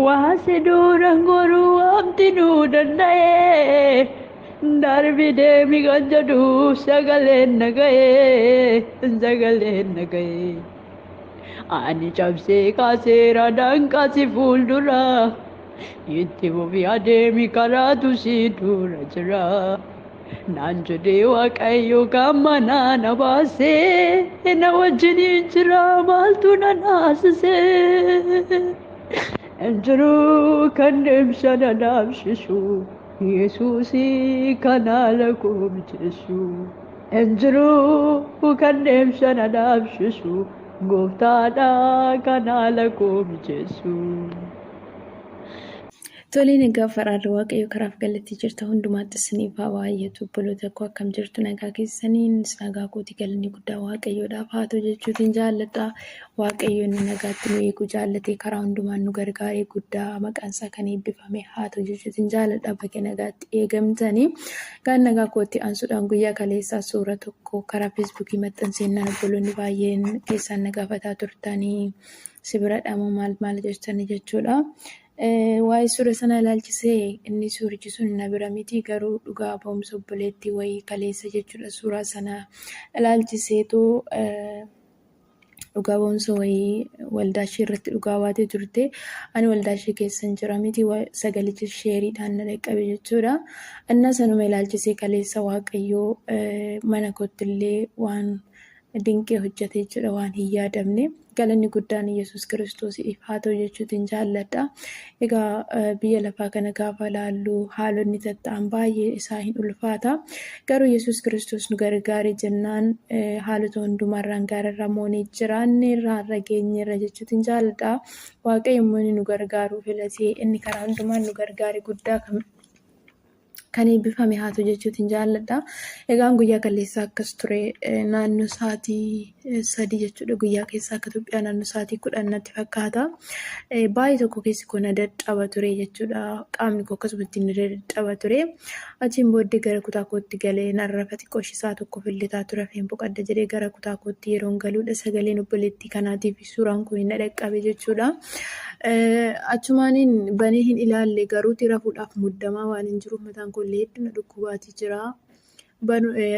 Waasi duran goruu hamtinuu danda'ee darbi deemi kan jedhu sagaleen na ga'ee sagaleen na ga'ee. Ani cabsee kaaseera danqaasi fuuldura itti fufi adeemi karaatu si dura jira. Naan jedhee Waaqayyo kan manaa na baasee na wajjiniin jira maaltu na naasisee. Injiru kan deemsa na dhaabsisu Yesuusii kan haala koo mijeessu. Injiru kan deemsa na dhaabsisu Gooftaadha kan haala koo mijeessu. Toleen egaa faraarri Waaqayyo karaaf galattii jirta hundumaatti isiniif haa baay'atu. Obboloota koo, akkam jirtu? Nagaa keessaniin? Nagaa kooti, galanni guddaa Waaqayyoodhaaf haa ta'u jechuutiin jaalladha. Waaqayyo inni nagaatti nu eeguu jaallatee karaa hundumaan nu gargaaree guddaa maqaan isaa kan eebbifame haa ta'u jechuutiin jaalladha. Bakka nagaatti eegamtanii. Gaan nagaa kootti aansuudhaan guyyaa kaleessaa suura tokko karaa feesbuukii maxxanseennaan obboloonni baay'een keessaan na gaafataa turtanii, si bira dhamoo maal maal jettanii jechuudha. Waa'ee suura sanaa ilaalchisee inni suurichi sun na bira miti, garuu dhugaa ba'umsa obboleettii wayii kaleessa jechuudha suuraa sana ilaalchiseetu dhugaa ba'umsa wayii waldaa ishee irratti dhugaa baatee turte. Ani waldaa ishee keessa hin jira miti, sagalicha sheeriidhaan na dhaqqabe jechuudha. Innaa sanuma ilaalchisee kaleessa Waaqayyoo mana kootti illee waan dinqii hojjete jechuudha, waan hin yaadamne. Galanni guddaan Yesuus Kiristoosiif haa ta'u jechuutiin jaalladha. Egaa biyya lafaa kana gaafa laallu haalonni tatta'an baay'ee isaa hin ulfaata. Garuu Yesuus Kiristoos nu gargaare jennaan haalota hundumaarraan gaararraa moonee jiraanneerra, har'a geenyeerra jechuutiin jaalladha. Waaqayyo immoo inni nu gargaaruu filatee inni karaa hundumaan nu gargaare guddaa kan eebbifame haa ta'u jechuutiin jaalladha. Egaan guyyaa kaleessaa akkas ture, naannoo sa'aatii 3 jechuudha, guyyaa keessaa akka Itoophiyaa naannoo sa'aatii 10 natti fakkaata. Baay'ee tokko keessi koo na dadhaba ture jechuudha. Qaamni koo akkasumatti na dadhaba ture. Achiin booddee gara kutaa kootti galee nan rafa, xiqqoo ishee sa'a tokkoof illee taatu rafeen boqadha jedhee gara kutaa kootti yeroon galuudha sagaleen obboleettii kanaatiif suuraan kun na dhaqqabe jechuudha. Achumaaniin banee hin ilaalle, garuuti rafuudhaaf muddamaa waan hin jiruuf mataan koo illee hedduu na dhukkubaatii jira.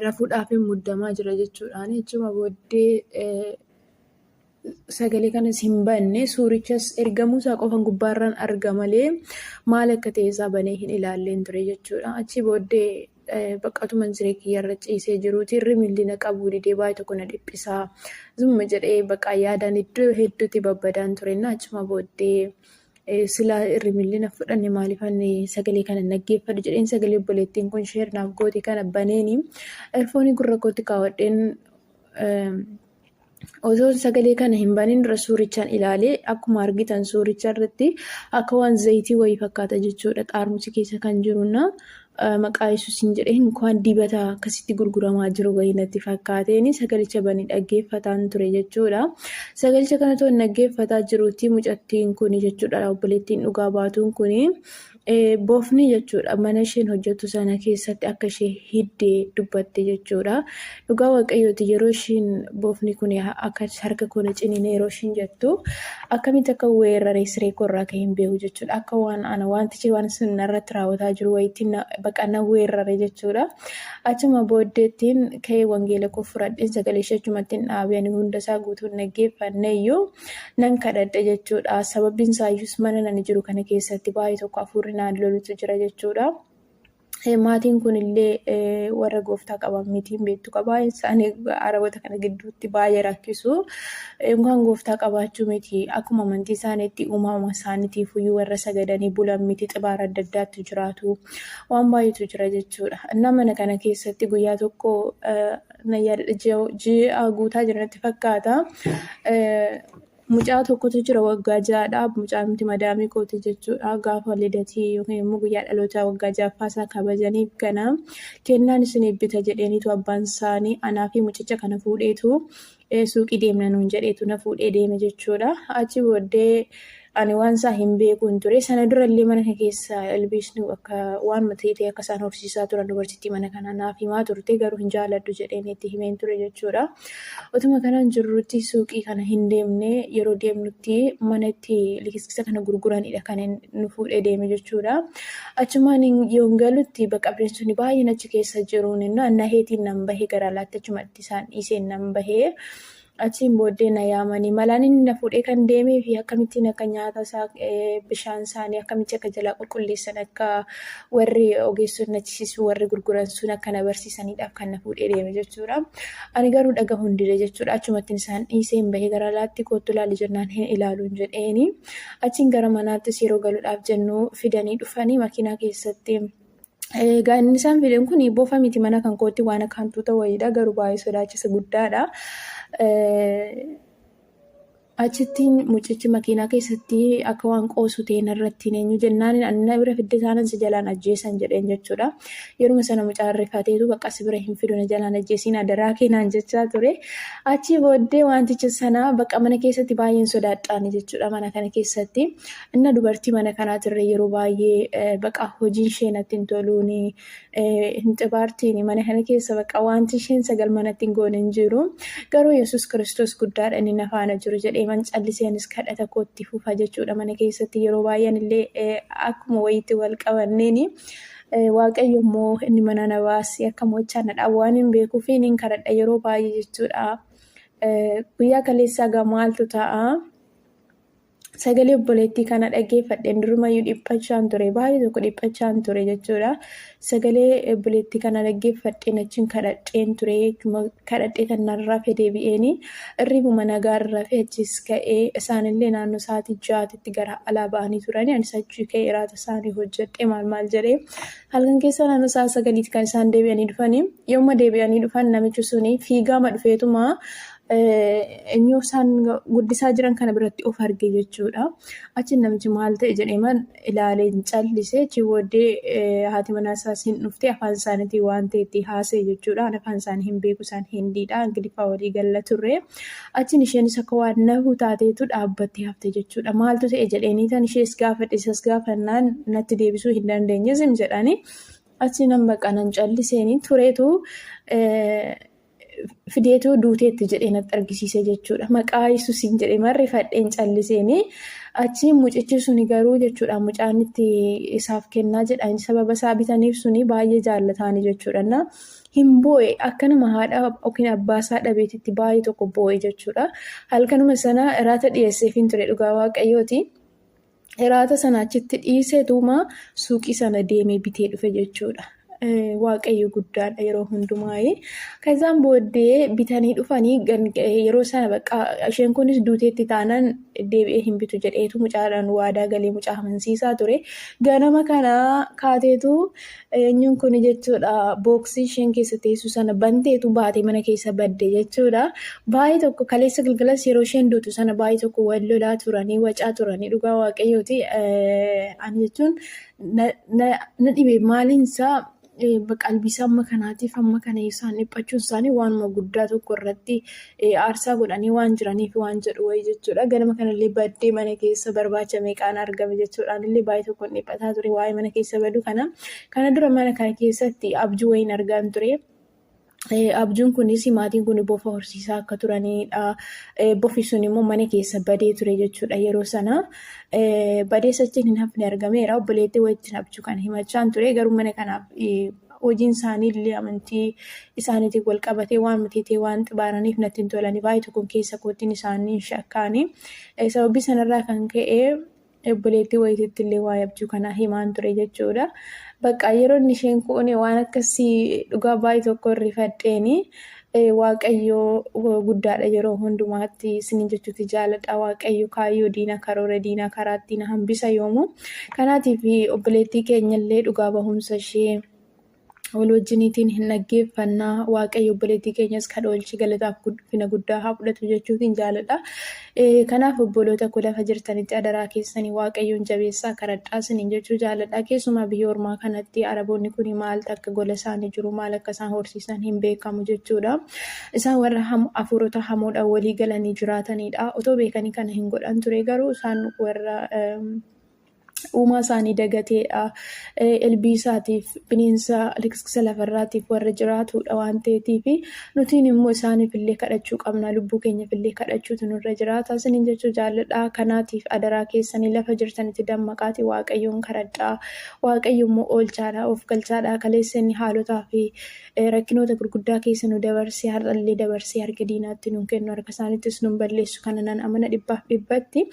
Rafuudhaaf hin muddamaa jira jechuudhaan achuma booddee sagalee kanas hin banne, suurichas ergamuu isaa qofan gubbaarraan arga malee maal akka ta'e isaa banee hin ilaalleen ture jechuudha. Achii booddee baqqatuman siree kiyyarra ciisee jiruuti hirribni na qabuu didee, baay'ee tokko na dhiphisaa. Zumma jedhee bakka yaadaan iddoo hedduutti babbadaan ture. Achuma booddee silaa hirribni na fudhanne, maaliif ani sagalee kana dhaggeeffadhu jedheen sagalee obboleettiin kun share naaf goote kana baneeni earphone gurra kootti kaawwadheen osoo sagalee kana hin banin dura suurichaan ilaalee, akkuma argitan suuricha irratti akka waan zayitii wayii fakkaata jechuudha xaarmusii keessa kan jiruna. Maqaa Yesuusiin jedhee waan dibata akkasitti gurguramaa jiru wayii natti fakkaateen sagalicha banii dhaggeeffataan ture jechuudha. Sagalicha kana otoo dhaggeeffataa jiruutti mucattiin kun jechuudha, obboleettiin dhugaa baatuun kun, bofni jechuudha mana isheen hojjettu sana keessatti akka ishee hiddee dubbatte jechuudha. Dhugaa Waaqayyooti, yeroo isheen bofni kun akka harka koo na ciniine yeroo isheen jettu akkamitti akka weeraree siree koorraa ka'ee hin beeku jechuudha. Akka waan ana wantichi waan sun narratti raawwataa jiru wayiitti baqa na weerare jechuudha. Achuma booddeettiin ka'ee wangeela koo fudhadheen sagalee ishee achumatti hin dhaabee, ani hunda isaa guutuu hin dhaggeeffanne iyyuu nan kadhadhe jechuudha. Sababiin isaayyus mana nani jiru kana keessatti baay'ee tokko hafuurri naan lolutu jira jechuudha. Maatiin kun illee warra gooftaa qaban miti, hin beektu qaba. Isaanii Araboota kana gidduutti baay'ee rakkisu. Yookaan gooftaa qabaachuu miti, akkuma amantii isaaniitti uumama isaaniitiif iyyuu warra sagadanii bulan miti, xibaara adda addaatti jiraatu. Waan baay'eetu jira jechuudha. Innaa mana kana keessatti guyyaa tokko na yaadadha, ji'a guutaa jira natti fakkaata. Mucaa tokkotu jira, waggaa 6dha. Mucaan miti, madaamii kooti jechuudha. Gaafa lidatii yookiin immoo guyyaa dhalootaa waggaa 6ffaa isaa kabajaniif kana kennaan isiniif bita jedheenitu abbaan isaanii anaa fi mucicha kana fuudheetu suuqii deemna nuun jedheetu na fuudhee deeme jechuudha. Achi booddee Ani waan isaa hin beekuun ture. Sana durallee mana kana keessa ilbiisni akka waan ta'e ta'e akka isaan horsiisaa turan dubartittii mana kanaa naaf himaa turte garuu hin jaaladhu jedheen itti himeen ture jechuudha. Otuma kanaan jirrutti suuqii kana hin deemne yeroo deemnutti mana itti likiskisa kana gurguranidha kan nu fuudhee deeme jechuudha. Achumaan yoon galutti bakka bineensonni baay'een achi keessa jiruun naheetiin nan bahe gara alaatti achumatti isaan dhiiseen nan bahee. Achiin booddee na yaamanii malaan inni na fuudhee kan deemee fi akkamittiin akka nyaata isaa bishaan isaanii akkamitti akka jalaa qulqulleessan akka warri ogeessonni achisiisu warri gurguran sun akka na barsiisaniidhaaf kan na fuudhee deeme jechuudha. Ani garuu dhagahuun dide jechuudha. Achumattiin isaan dhiiseen bahee gara alaatti kottu ilaali jennaan hin ilaaluun jedheeni. Achiin gara manaattis yeroo galuudhaaf jennu fidanii dhufanii makiinaa keessatti. Egaa inni isaan fidan kun bofa miti mana kan kootti waan akka hantuuta wayiidha garuu baay'ee sodaachisa guddaadha. Achittiin mucichi makiinaa keessatti akka waan qoosu ta'e narratti hin eenyu jennaan ani na bira fidde taanan si jalaan ajjeesan jedheen jechuudha. Yeruma sana mucaan rifateetu bakka si bira hin fidu na jalaan ajjeesiin adaraa kee naan jechaa ture. Achii booddee wanticha sana bakka mana keessatti baay'een sodaadhaani jechuudha mana kana keessatti. Inna dubartii mana kanaatirra yeroo baay'ee baqa hojiin ishee natti hin toluuni hin xibaartiin mana kana keessa baqa wanti isheen sagal manatti hin goone hin jiru. Garuu Yesuus Kiristoos guddaadha inni na faana jiru jedhee man callisee anis kadhata kootti fufa jechuudha mana keessatti yeroo baay'een illee akkuma wayiitti wal qabanneeni. Waaqayyo immoo inni mana na baase akka mo'ichaa na dhaabu waan hin beekuuf niin kadhadha yeroo baay'ee jechuudha. Guyyaa kaleessaa gaa maaltu ta'a? Sagalee obboleettii kana dhaggeeffadheen durumayyuu dhiphachaan ture baay'ee tokko dhiphachaan ture jechuudha. Sagalee obboleettii kana dhaggeeffadheen achiin kadhadheen ture kadhadhee kan nan rafe deebi'eeni irribuma nagaa rafe achis ka'ee isaanillee naannoo sa'aatii ja'aatitti gara alaa ba'anii turanii anis achii ka'ee iraata isaanii hojjedhee maal maal jedhee halkan keessa naannoo sa'a sagaliitti kan isaan deebi'anii dhufanii yommuu deebi'anii dhufan namichi suni fiigaama dhufeetuma eenyu isaan guddisaa jiran kana biratti of arge jechuudha. Achi namichi maal ta'e jedhee man ilaalee hin callise. Achi booddee haati manaa isaas hin dhufte afaan isaaniitiin waan ta'e itti haasa'e jechuudha. Ani afaan isaanii hin beeku isaan Hindiidha. Ingiliffaa walii galla turre. Achiin isheenis akka waan nahu taateetu dhaabbattee hafte jechuudha. Maaltu ta'e jedheenii tan ishees gaafadhe isas gaafannaan natti deebisuu hin dandeenye zim jedhanii. Achi nan baqa nan calliseenii tureetu fideetoo duuteetti jedhee natti argisiise jechuudha. Maqaa Yesuusiin jedhee marrifadheen calliseeni. Achi mucichi suni garuu jechuudha mucaan itti isaaf kennaa jedhan sababa isaa bitaniif suni baay'ee jaallataani jechuudha. Na hin boo'e akka nama haadha yookiin abbaa isaa dhabeetitti baay'ee tokko boo'e jechuudha. Halkanuma sana iraata dhiyeesseefiin ture dhugaa waaqayyooti. Iraata sana achitti dhiiseetuma suuqii sana deemee bitee dhufe jechuudha. Waaqayyo guddaadha yeroo hundumaayi. Kan isaan booddee bitanii dhufanii yeroo sana bakka isheen kunis duuteetti taanaan deebi'ee hin bitu jedheetu mucaadhaan waadaa galee mucaa amansiisaa ture. Ganama kana kaateetu eenyuun kun jechuudha booksii isheen keessa teessu sana banteetu baatee mana keessa badde jechuudha. Baay'ee tokko kaleessa galgalas yeroo isheen duutu sana baay'ee tokko wal lolaa turanii wacaa turanii dhugaa waaqayyooti. Ani jechuun na dhibe maaliinsaa qalbisaa amma kanaatiif amma kana isaan dhiphachuun isaanii waanuma guddaa tokko irratti aarsaa godhanii waan jiraniif waan jedhu wayii jechuudha. Ganama kanallee baddee mana keessa barbaacha meeqaan argame jechuudhaan illee baay'ee tokkoon dhiphataa ture waa'ee mana keessa baduu kana. Kana dura mana kana keessatti abjuu wayiin argaan ture. Abjuun kunis maatiin kun bofa horsiisaa akka turanidha. Bofi sun immoo mana keessa badee ture jechuudha yeroo sana. Badee achiin hin hafne argameera. Obboleettii wajjin abjuu kana himachaan ture. Garuu mana kanaaf hojiin isaanii illee amantii isaaniitiin wal qabatee waan mitiitee waan xibaaraniif natti hin tolani. Baay'ee tokkoon keessa kootiin isaanii shakkaani. Sababii sanarraa kan ka'e obboleettii wayitiitti illee waa'ee abjuu kanaa himaan ture jechuudha. Bakka yeroo inni isheen kuune waan akkasii dhugaa baay'ee tokko rifadheeni Waaqayyo guddaadha yeroo hundumaatti isiniin jechuutti jaaladha. Waaqayyo kaayyoo diinaa karoora diinaa karaatti na hambisa yoomuu. Kanaatiif obboleettii keenyallee dhugaa bahumsa ishee. Wal wajjiniitiin hin dhaggeeffannaa. Waaqayyo obboleettii keenyas kan oolchi galataaf guddina guddaa haa fudhatu jechuutiin jaaladha. Kanaaf obboloota koo, lafa jirtanitti adaraa keessanii Waaqayyoon jabeessaa kadhadhaa isiniin jechuu jaaladha. Keessumaa biyya ormaa kanatti Araboonni kun maal akka gola isaanii jiru, maal akka isaan horsiisan hin beekamu jechuudha. Isaan warra hafuurota hamoodhaan walii galanii jiraatanidha. Otoo beekanii kana hin godhan ture, garuu isaan warra uumaa isaanii dagateedha. Ilbiisaatiif, bineensa liqimsa lafarraatiif warra jiraatudha waan ta'eetiif, nutiin immoo isaaniif illee kadhachuu qabna. Lubbuu keenyaaf illee kadhachuutu nurra jiraata. Isiniin jechuu jaalladha. Kanaatiif adaraa keessanii lafa jirtanitti dammaqaati Waaqayyoon kadhadhaa. Waaqayyo immoo oolchaadha, of galchaadha. Kaleessa inni haalotaa fi rakkinoota gurguddaa keessa nu dabarsee, har'allee dabarsee harka diinaatti nu kennu, harka isaaniittis nu balleessu, kana nan amana dhibbaaf dhibbatti.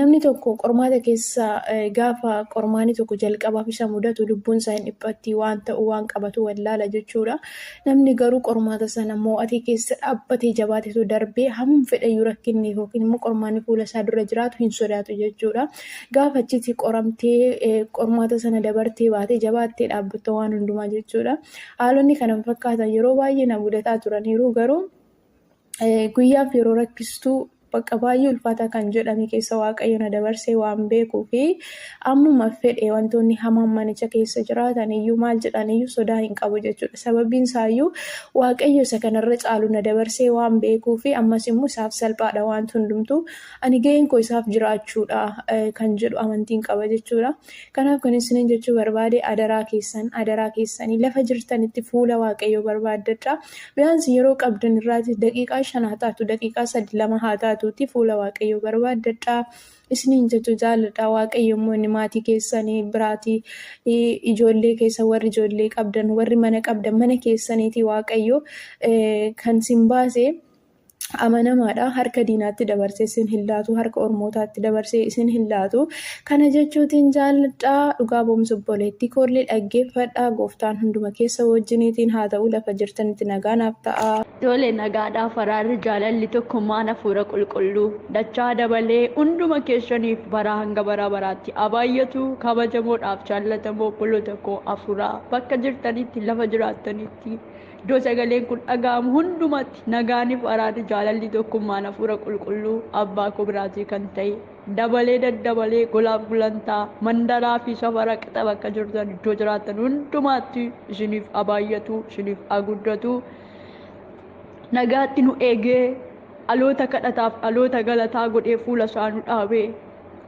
Namni tokko qormaata keessa gaafa qormaanni tokko jalqabaaf isa mudatu, lubbuun isaa hin dhiphatti, waan ta'u waan qabatu wallaala jechuudha. Namni garuu qormaata sana mo'atee keessa dhaabbatee jabaatetu darbee, hammam fedhayyuu rakkinni yookiin immoo qormaanni fuula isaa dura jiraatu hin sodaatu jechuudha. Gaafa achitti qoramtee qormaata sana dabartee baatee jabaattee dhaabbatta waan hundumaa jechuudha. Haalonni kana fakkaatan yeroo baay'ee na mudataa turaniiru, garuu guyyaaf yeroo rakkistuu bakka baay'ee ulfaataa kan jedhame keessa Waaqayyo na dabarsee waan beekuu fi ammuma fedhe wantoonni hamaan manicha keessa jiraatan iyyuu, maal jedhan iyyuu, sodaa hin qabu jechuudha. Sababiin isaayyuu Waaqayyo isa kanarra caalu na dabarsee waan beekuu fi ammas immoo isaaf salphaadha wanti hundumtuu, ani gaheen koo isaaf jiraachuudha kan jedhu amantiin qaba jechuudha. Kanaaf kan isiniin jechuu barbaade, adaraa keessan, adaraa keessanii lafa jirtanitti fuula Waaqayyoo barbaaddadha. Biyyaansi yeroo qabdan irraati daqiiqaa 5 haa taatu, daqiiqaa 3 2 haa taatuuti fuula Waaqayyoo barbaaddadha. Isiniin jechuu jaalladha. Waaqayyo immoo inni maatii keessanii biraatii, ijoollee keessa, warri ijoollee qabdan, warri mana qabdan, mana keessaniitii Waaqayyo kan sin baase amanamaadha. Harka diinaatti dabarsee isin hin laatu. Harka ormootaatti dabarsee isin hin laatu. Kana jechuutiin jaalladha. Dhugaa ba'umsa obboleettii koollee dhaggeeffadha. Gooftaan hunduma keessa wajjiniitiin haa ta'u. Lafa jirtanitti nagaa naaf ta'a. Tole, nagaadhaaf araarri, jaalalli, tokkummaan hafuura qulqulluu dachaa dabalee hunduma keessaniif bara hanga bara baraatti abaayyatu. Kabajamoodhaaf jaallatamoo obboloota koo hafuuraa, bakka jirtanitti, lafa jiraattanitti, iddoo sagaleen kun dhaga'amu hundumatti nagaaniif araarri, jaalalli, tokkummaan hafuura qulqulluu abbaa koo biraatii kan ta'e dabalee daddabalee golaaf gulantaa mandaraa fi safara qixa bakka jirtan, iddoo jiraattan hundumaatti isiniif abaayyatu, isiniif aguddatu. Nagaatti nu eegee, dhaloota kadhataaf dhaloota galataa godhee fuula isaa nu dhaabee,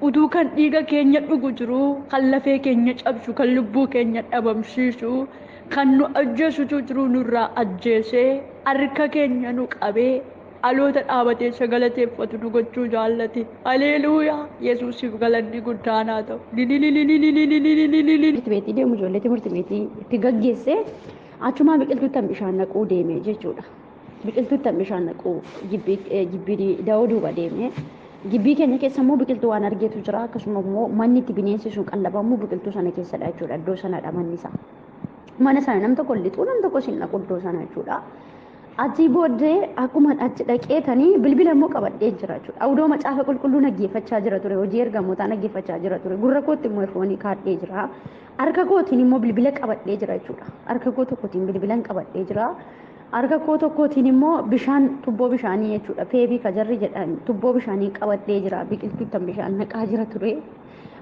utuu kan dhiiga keenya dhugu jiru, kan lafee keenya cabsu, kan lubbuu keenya dhabamsiisu, kan nu ajjeesutu jiru, nurraa ajjeesee, harka keenya nu qabee, dhaloota dhaabatee isa galateeffatu nu gochuu jaallate. Haleluuyaa! Yesuusiif galanni guddaan haa ta'u. Timirti beetii deemu, ijoollee timirti beetii itti gaggeessee, achumaa biqiltuutti bishaan naquu deeme jechuudha. Biqiltuutti bishaan naquu gibbii da'oo duuba deeme. Gibbii keenya keessa immoo biqiltuu waan argeetu jira. Akkasuma immoo manni itti bineensi sun qallabamu biqiltuu sana keessadha jechuudha. Iddoo sanadha manni isaa. Mana sana nam tokko lixuu, nam tokko sin naqu iddoo sana jechuudha. Achii booddee akkuma achi dhaqeetanii bilbila immoo qabadhee jira jechuudha. Awudoo macaafa qulqulluu naggeeffachaa jira ture. Hojii ergamootaa naggeeffachaa jira ture. Gurra kootti immoo earphone kaadhee jira. Harka kootiin immoo bilbila qabadhee jira jechuudha. Harka koo tokkotiin bilbilan qabadhee jira. Harka koo tokkotiin immoo bishaan, tubboo bishaanii jechuudha. Peebii kajarri jedhan, tubboo bishaanii qabadhee jira. Biqiltuuttan bishaan naqaa jira ture.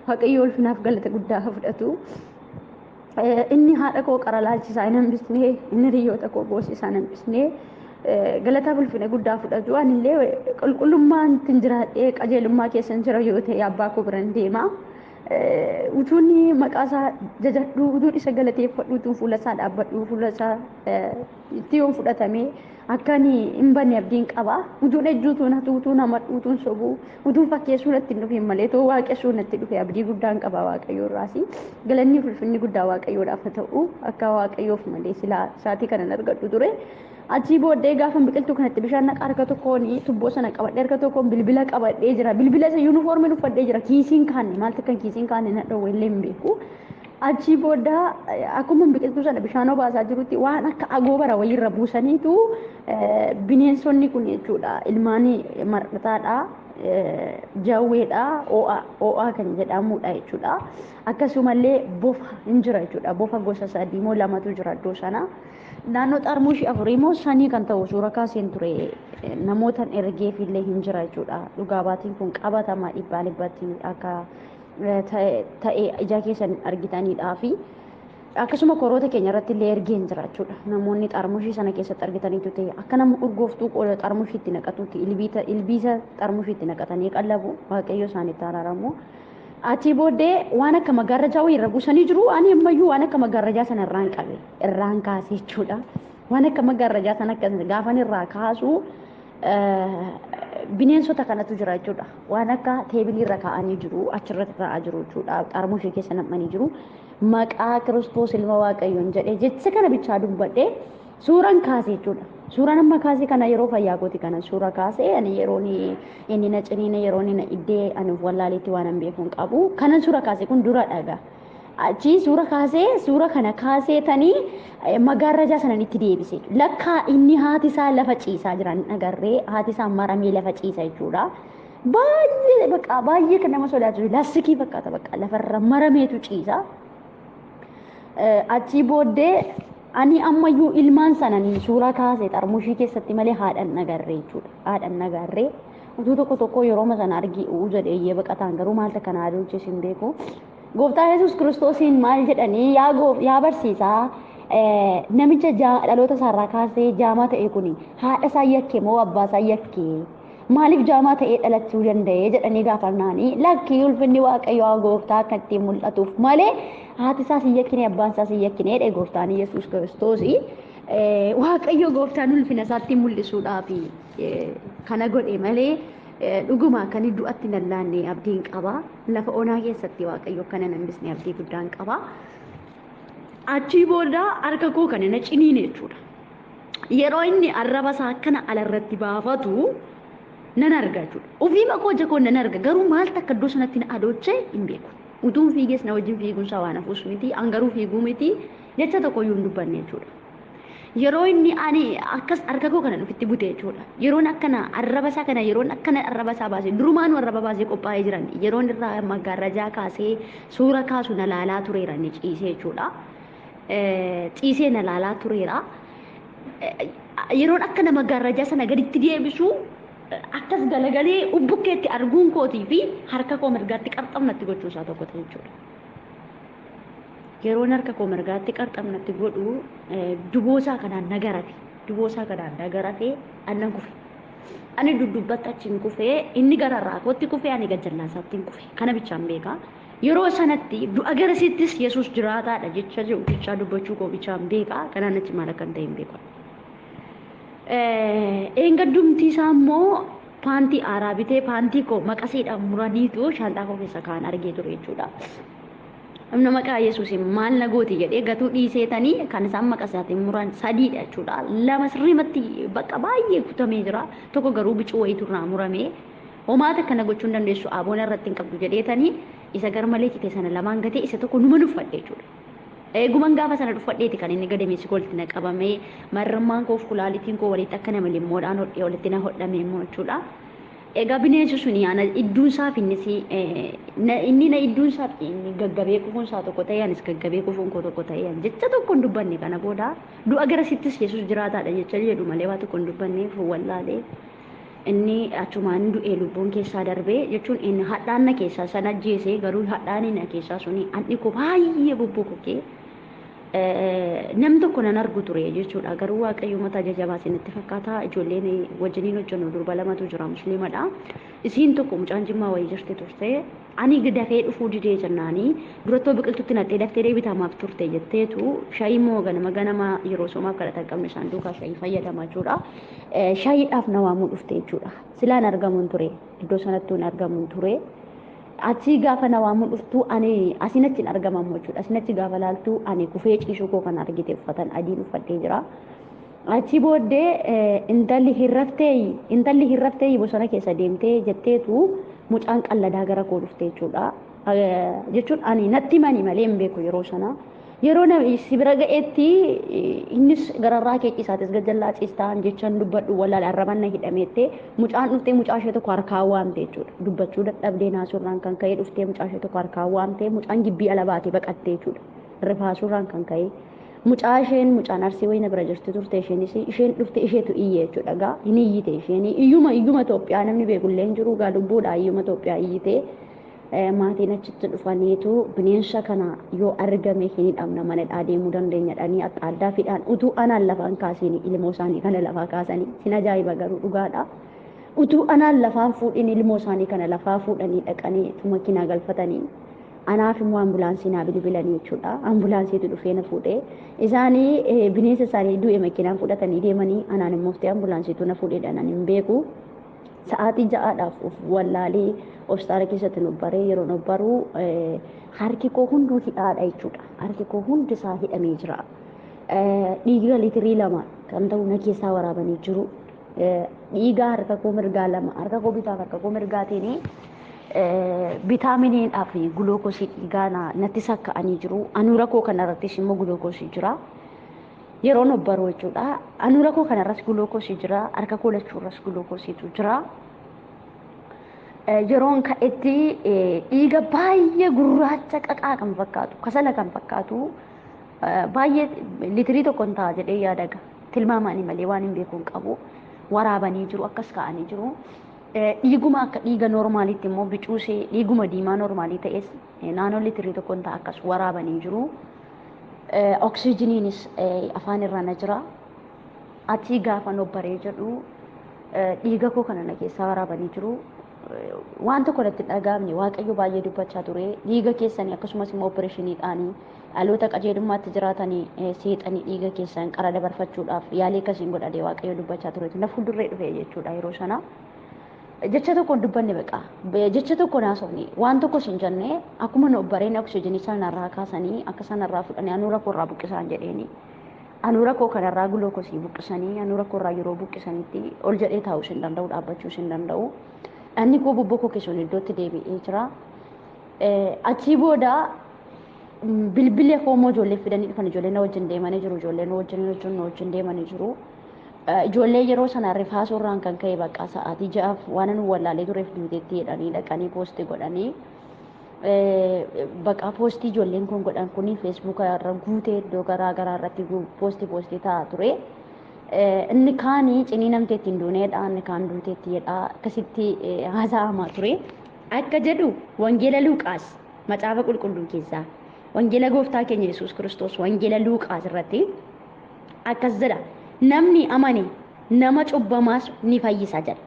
Waaqayyo ulfinaaf galata guddaa haa fudhatu. Inni haadha koo qara laalchisaa hin hambisnee, inni hiriyoota koo boosisaa hin hambisnee, galataaf ulfina guddaa fudhatu. Anillee qulqullummaan ittiin jiraadhee qajeelummaa keessan jira yoo ta'e, abbaa koo biran deema. Utuun maqaa isaa jajadhu, utuun isa galateeffadhu, utuun fuula isaa dhaabbadhu, fuula isaa itti yoon fudhatame akka ani hin banne abdiin qaba. Utuun ejjuu, utuun hatu, utuun hamadhu, utuun sobuu, utuun fakkeessuu natti hin dhufin malee, too waaqessuu natti dhufe, abdii guddaan qaba Waaqayyoo irraasi. Galanni ulfinni guddaa Waaqayyoodhaaf haa ta'u. Akka Waaqayyoof malee silaa isaatii kanan argadhu ture. Achii booddee gaafa biqiltuu kanatti bishaan naqa, harka tokkoon tubboo sana qabadhee, harka tokkoon bilbila qabadhee jira. Bilbila isa yuunifoormiin uffadhee jira. Kiisiin kaanne, maaltu kan kiisiin kaanne na dhowwe illee hin beeku. Achii booda akkuma biqiltuu sana bishaan obaasaa jirutti, waan akka agoobara wayiirra buusaniitu bineensonni kun jechuudha, ilmaan mar'ataadha. Jawweedha, oo'aa kan jedhamudha jechuudha. Akkasumallee bofa hin jira jechuudha. Bofa gosa sadii moo lamatu jira iddoo sana. Naannoo xarmuushii afurii moo shanii kan ta'u suura kaaseen ture namootan ergeefillee hin jira jechuudha. Dhugaa baatiin kun qabatama dhibbaan dhibbatti akka ta'e ija keessan argitanidhaa fi akkasuma koroota keenya irratti illee ergeen jira jechuudha. Namoonni xarmushii sana keessatti argitaniitu ta'e akka nama urgooftuu qola xarmushiitti naqatutti ilbiisa xarmushiitti naqatanii qallabu, Waaqayyo isaanitti araaramu. Achii booddee waan akka maggaarrajaa wayii irra buusanii jiru. Ani ammayyuu waan akka maggaarrajaa sana irraan qabe, irraan kaase jechuudha. Waan akka maggaarrajaa sana akka gaafan irraa kaasu bineensota kanatu jira jechuudha. Waan akka teebilii irra kaa'anii jiru, achirratti taa'aa jiru jechuudha. Xarmushii keessa nam'anii jiru. Maqaa Kiristoos ilma Waaqayyoon jedhee jecha kana bichaa dubbadhee suuraan kaase jechuudha. Suuraan amma kaase kana yeroo fayyaa kooti kana suura kaase. Ani yeroo inni na ciniine, yeroo inni na iddee ani wallaaleetti waan hin beeku hin qabu. Kanan suura kaase kun dura dhaga. Achi suura kaasee, suura kana kaasee tanii magaarrajaa sanan itti deebise. Lakkaa inni haati isaa lafa ciisaa jiran agarree, haati isaa maramee lafa ciisa jechuudha. Baay'ee bakka baay'ee kan nama sodaachisu lassikii fakkaata, bakka lafarra marameetu ciisa. Achii booddee ani ammayyuu ilmaan sananii suura kaase xarmushii keessatti malee haadhan nagarree jechuudha. Haadhan nagarree utuu tokko tokko yeroo sana argi uu jedhee iyyee baqataan, garuu maalta kana aduuchis hin beeku. Gooftaa Yesuus Kiristoosiin maal jedhanii, yaa barsiisaa, namicha dhaloota isaarraa kaasee jaamaa ta'e kuni haadha isaa yakke moo abbaa isaa yakke, maaliif jaamaa ta'ee dhalachuu danda'e jedhanii gaafannaanii, lakkii, ulfinni Waaqayyoo gooftaa akka ittiin mul'atuuf malee haati isaas hin yakkine, abbaan isaas hin yakkine jedhe gooftaan Yesuus Kiristoos. Waaqayyo gooftaan ulfina isaatti mul'isuudhaaf kana godhe malee dhuguma akka inni du'atti lallaanne abdiin qaba. Lafa onaa keessatti Waaqayyo akkana nambisne abdii guddaan qaba. Achii booda harka koo kana na ciniine jechuudha. Yeroo inni arraba isaa akkana alarratti baafatu nan arga jechuudha. Ofii makoo ija koo nan arga, garuu maal takka iddoo sanatti na adoochee hin beeku. Utuun fiigees na wajjin fiiguun isaa waan hafuus miti, an garuu fiiguu miti, jecha tokko iyyuu hin dubbanne jechuudha. Yeroo inni ani akkas harka koo kana ofitti bute jechuudha. Yeroon akkana arraba isaa kana, yeroon akkana arraba isaa baase, durumaanuu arraba baasee qophaa'ee jiran, yeroon irraa maggaarrajaa kaasee suura kaasu na laalaa tureera, inni ciisee jechuudha. Ciisee na laalaa tureera. Yeroon akkana maggaarrajaa sana gaditti deebisu akkas galagalee ubbukkeetti arguun kootii fi harka koo mirgaatti qarxamnatti gochuu isaa tokko ta'e jechuudha. Yeroon harka koo mirgaatti qarxamnatti godhu duboosaa kanaan nagarate. Duboosaa kanaan nagarate, annan kufe. Ani duddubbatti achiin kufee, inni gararraa kootti kufee, ani gajjallaa isaatti kufe. Kana bichaan beekaa. Yeroo sanatti du'a garasittis Yesuus jiraataadha jecha jiru bichaa dubbachuu koo bichaan beekaa. Kanaan achi maal akka hin ta'e hin beeku. Eengaddumti isaa immoo paantii haaraa bitee, paantii koo maqasiidhaan muraniitu shaanxaa koo keessa kaan argee ture jechuudha. Namni maqaa Yesuusiin maal na gooti jedhee gatuu dhiiseetanii kan isaan maqasaatiin muran sadiidha jechuudha. Lama sirriimatti bakka baay'ee kutamee jira. Tokko garuu bicuu wayiitu irraa muramee, homaata akkana gochuu hin dandeessu, aboona irratti hin qabdu jedheetanii isa garmalee cite sana lamaan gatee isa tokko numa nuffadhe jechuudha. Eeguman gaafa sana dhuffadheeti kan inni gadameessi koolti na qabamee, marrummaan koof kulaalitiin koo walitti akka nama limmoodhaan hodhee walitti na hodhame immoo jechuudha. Egaa bineensi suni ana idduun isaa fi innis inni na idduun isaa fi inni gaggabee kufuun isaa tokko ta'e, anis gaggabee kufuun koo tokko ta'e, jecha tokko hin dubbanne. Kana booda du'a garasittis Yesuus jiraataadha jecha jedhu malee waa tokko hin dubbanne, wallaalee. Inni achumaan du'ee lubbuun keessaa darbee jechuun inni hadhaan na keessaa sana ajjeese, garuu hadhaan na keessaa suni handhi koo baay'ee bubbukukee namni tokko nan argu ture jechuudha. Garuu Waaqayyo mataa jajjabaa isinitti fakkaata. Ijoolleen wajjiniin hojjennu durba lamatu jira, musliimadha. Isiin tokko mucaan jimmaa wayii jirti turte. Ani dafee dhufuu didee jennaanii, durattoo biqiltuutti nattee daftee deebitamaaf turte jetteetu, shaayii immoo ganama ganama yeroo soomaaf kadhata hin qabne isaan duukaa shaayii fayyadama jechuudha. Shaayiidhaaf na waamuu dhufte jechuudha. Silaan argamuun ture. Iddoo sanattuu hin argamuun ture. Achi gaafa na waamuu dhuftu ani asiin achiin argamamu jechuudha. Asiin achi gaafa laaltu ani kufee ciisuu koo kan argite, uffatan adiin uffadhee jira. Achi booddee intalli hirraftee, intalli hirraftee bosona keessa deemtee jetteetu mucaan qalladaa gara koo dhufte jechuudha. Jechuun ani natti mani malee hin beeku yeroo sana. Yeroo namni si bira ga'etti innis gararraa kee ciisaatis gajjallaa ciistaan jechaan dubbadhu wallaala arrabanna hidhameette mucaan dhuftee mucaa ishee tokko harkaa waamte jechuudha. Dubbachuu dadhabdee naasuurraan kan ka'e dhuftee mucaa ishee tokko harkaa waamte mucaan gibbii ala baatee baqatte jechuudha. Rifaasuurraan kan ka'e. Mucaa isheen mucaan arsii wayina bira jirti turte isheenis isheen dhufte isheetu iyye jechuudha gaa hin iyyite isheen iyyuma iyyuma Itoophiyaa namni beekullee hin jiru gaa lubbuudha iyyuma Itoophiyaa iyyite. Maatiin achitti dhufaniitu bineensa kana yoo argame hin hidhamna manadhaa deemuu dandeenya jedhanii adda fidhaan utuu anaan lafaan kaasiin ilmoo isaanii kana lafaa kaasanii sin ajaa'iba garuu dhugaadha. Utuu anaan lafaan fuudhin ilmoo isaanii kana lafaa fuudhanii dhaqanii makiinaa galfatanii anaaf immoo ambulaansii naa bilbilanii jechuudha. Ambulaansiitu dhufee na fuudhee isaanii bineensa isaanii du'e makiinaan fudhatanii deemanii anaan immoo ambulaansiitu na fuudhee dhaan hin beeku. Sa'aatii 6dhaaf of wallaalee hospitaala keessatti nu baree yeroo nu baruu harki koo hunduu hidhaadha jechuudha. Harki koo hundi isaa hidhamee jira. Dhiiga liitirii 2 kan ta'u na keessaa waraabanii jiru. Dhiiga harka koo mirgaa 2 harka koo bitaaf harka koo mirgaatiin viitaaminiidhaa fi gulukoosii dhiigaa natti sakka'anii jiru. Anuura koo kanarrattis immoo gulukoosii jira. Yeroo nu baruu jechuudha. Anuura koo kanarras gulukoosii jira. Harka koo lachuurras gulukoosiitu jira. Yeroon ka'etti dhiiga baay'ee gurraacha qaqaa kan fakkaatu, kasala kan fakkaatu baay'ee liitirii 1 ta'a jedhee yaadaga. Tilmaamaani malee waan hin beeku hin qabu. Waraabanii jiru akkas ka'anii jiru. Dhiiguma akka dhiiga noormaaliitti immoo bicuusee dhiiguma diimaa noormaalii ta'es naannoo liitirii 1 ta'a akkas waraabanii jiru. Oksijiniinis afaan irra na jira. Achii gaafa nobbaree jedhu dhiiga koo kana na keessaa waraabanii jiru. Waan tokko natti hin dhaga'amne Waaqayyo baay'ee dubbachaa ture. Dhiiga keessanii akkasumas immoo opereeshiniidhaan dhaloota qajeelummaatti jiraatanii seexanii dhiiga keessan qara dabarfachuudhaaf yaalii akkasiin godhadee Waaqayyo dubbachaa ture. Na fuulduree dhufe jechuudha yeroo sana. Jecha tokko hin dubbanne beqa. Jecha tokko naasofne waan tokko hin jenne akkuma nu obbareen oksijinii sanarraa kaasanii akka sanarraa fudhanii anuura koorraa buqqisaan jedheeni. Anuura koo kanarraa gulukoosii buqqisanii anuura koorraa yeroo buqqisanitti ol jedhee taa'uus hin danda'u dhaabbachuus hin danda'u. Dhanni koo bobboo keessoon iddootti deebi'ee jira. Achii booda bilbilee koo immoo ijoollee fidanii dhufan ijoollee na wajjin deemanii jiru ijoollee na wajjin deemanii jiru. Ijoollee yeroo sana rifaasurraan kan ka'e bakka sa'aatii 6 waan nu wallaalee tureef duuteetti jedhanii dhaqanii poostii godhanii bakka poostii ijoolleen kun godhan kuni feesbuuka irra guutee iddoo garaa garaa irratti poostii ta'aa ture. Inni kaanii cinii namteetti hin duuneedha inni kaan duuteetti jedha akkasitti haasa'amaa ture. Akka jedhu wangeela Luuqaas macaafa qulqulluu keessaa wangeela gooftaa keenya Yesuus Kiristoos wangeela Luuqaas irratti akkas jedha. Namni amane nama cubbamaas ni fayyisa jedha.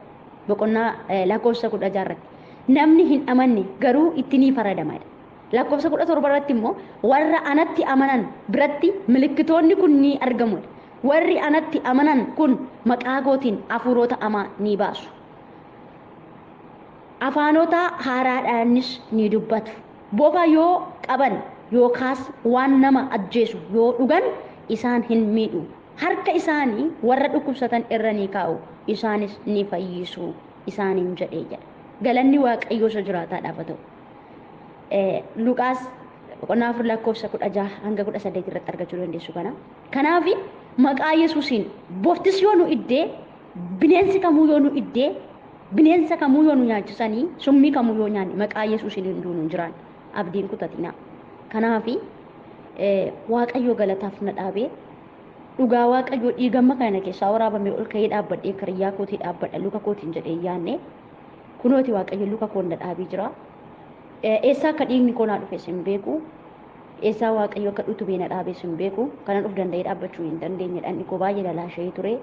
Boqonnaa lakkoofsa 16 irratti. Namni hin amanne garuu itti ni faradama jedha. Lakkoofsa 17 irratti immoo warra anatti amanan biratti milikkitoonni kun ni argamu. Warri anatti amanan kun maqaa kootiin hafuurota hamaa ni baasu. Afaanota haaraadhaanis ni dubbatu. Bofa yoo qaban yookaas waan nama ajjeesu yoo dhugan isaan hin miidhu. Harka isaanii warra dhukkubsatan irra ni kaa'u isaanis ni fayyisu isaaniin jedhee jedha. Galanni Waaqayyoo isa jiraataadhaaf haa ta'u. Luqaas boqonnaa 4 lakkoofsa 16 hanga 18 irratti argachuu dandeessu kana. Kanaaf maqaa Yesuusiin boftis yoo nu iddee bineensi kamuu yoo nu iddee bineensa kamuu yoo nu nyaachisanii summii kamuu yoo nyaanne maqaa Yesuusiin hin duunu hin jiraan abdiin kutatina. Kanaaf Waaqayyo galataaf na dhaabee dhugaa Waaqayyoo dhiigamma kana keessaa waraabamee ol ka'ee dhaabbadhee kariyyaa kootii dhaabbadha luka kootiin jedhee yaanne kunooti Waaqayyo luka koon na dhaabee jira. Eessaa akka dhiigni koo naa dhufes hin beeku. Eessaa Waaqayyo akka dhutubee na dhaabees hin beeku. Kanan of danda'ee dhaabbachuu hin dandeenye dhanni koo baay'ee lalaasha'ee ture.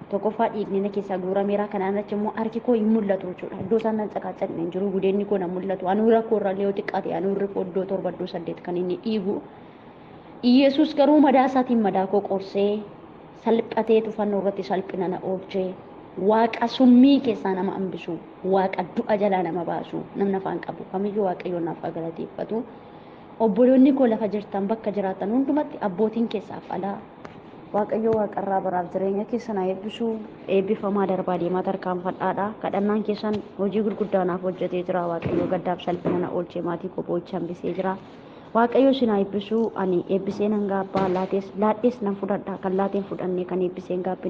Tokkoffaa dhiigni na keessaa guurameera. Kanaan achi immoo harki koo hin mul'atu jechuudha. Iddoo isaan nan caqaacaqne hin jiru. Gudeenni koo nan mul'atu. Anuura koo irra illee yoo xiqqaate anuurri koo iddoo 7 iddoo 8 kan inni dhiigu. Yesuus garuu madaa isaatiin madaa koo qorsee salphatee tufannoo irratti salphina na oolchee Waaqa summii keessaa nama hambisu, Waaqa du'a jalaa nama baasu, namni afaan qabu kamiyyuu Waaqayyoon naaf haa galateeffatu. Obboloonni koo lafa jirtan bakka jiraatan hundumatti abbootiin keessaaf alaa Waaqayyo waaqarraa baraaf jireenya keessan haa eebbisu. Eebbifamaa darbaa deemaa tarkaanfadhaadha. Kadhannaan keessan hojii gurguddaa naaf hojjetee jira. Waaqayyo gaddaaf salphina na oolchee maatii koo boo'icha hambisee jira. Waaqayyo isin haa eebbisu. Ani eebbisee nan gaabbaa, laatees laadhees nan fudhadha. Kan laateen fudhannee kan eebbiseen gaabbine.